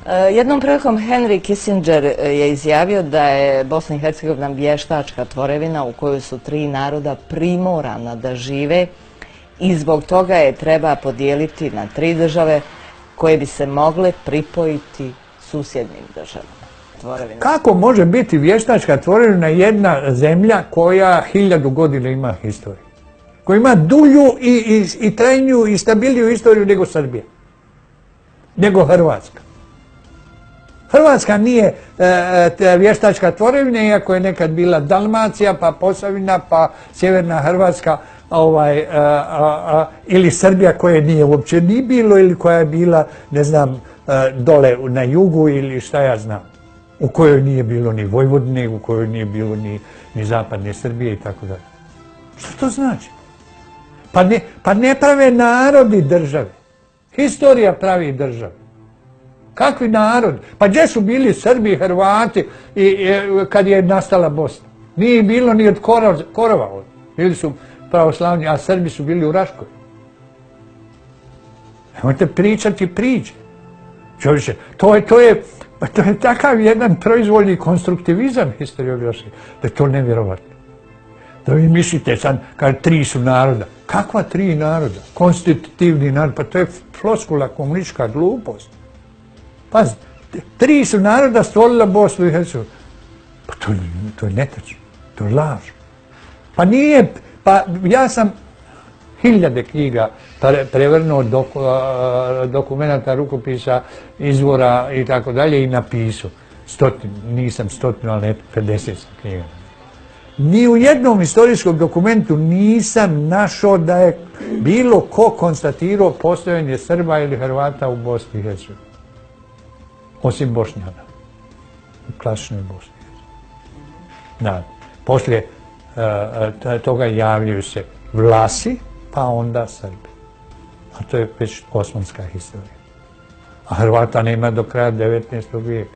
Jednom prilikom Henry Kissinger je izjavio da je Bosna i Hercegovina vještačka tvorevina u kojoj su tri naroda primorana da žive i zbog toga je treba podijeliti na tri države koje bi se mogle pripojiti susjednim državama. Kako može biti vještačka tvorevina jedna zemlja koja 1000 godina ima historiju? Koja ima dulju i trajniju i stabilniju historiju nego Srbija, nego Hrvatska. Hrvatska nije vještačka tvorevina, iako je nekad bila Dalmacija, pa Posavina, pa Sjeverna Hrvatska, ili Srbija koje nije uopće ni bilo, ili koja je bila, ne znam, dole na jugu ili šta ja znam, u kojoj nije bilo ni Vojvodine, u kojoj nije bilo ni zapadne Srbije i tako dalje. Što to znači? Pa ne prave narodi države. Historija pravi države. Kakvi narod? Pa gdje su bili Srbi i Hrvati kad je nastala Bosna? Nije bilo ni od korova. Bili su pravoslavni, a Srbi su bili u Raškoj. Nemojte pričati priče. Čovječe, to je takav jedan proizvoljni konstruktivizam historiografski, da je to nevjerovatno. Da vi mislite sad, kad tri su naroda. Kakva tri naroda? Konstitutivni narod, pa to je floskula, komunistička glupost. Pazi, tri su naroda stvorila Bosnu i Hercegovinu. Pa to je netačno, to je laž. Pa nije, pa ja sam 1000 knjiga prevrnuo dokumenta, rukopisa, izvora i tako dalje i napisao. Nisam 100, ali 50 sam knjiga. Ni u jednom istorijskom dokumentu nisam našao da je bilo ko konstatirao postojanje Srba ili Hrvata u Bosni i Hercegovini. Osim Bošnjana. U klasičnoj Bosni i Hercegovini. Poslije toga javljaju se Vlasi, pa onda Srbi. A to je već osmanska historija. A Hrvata nema do kraja 19. vijeka.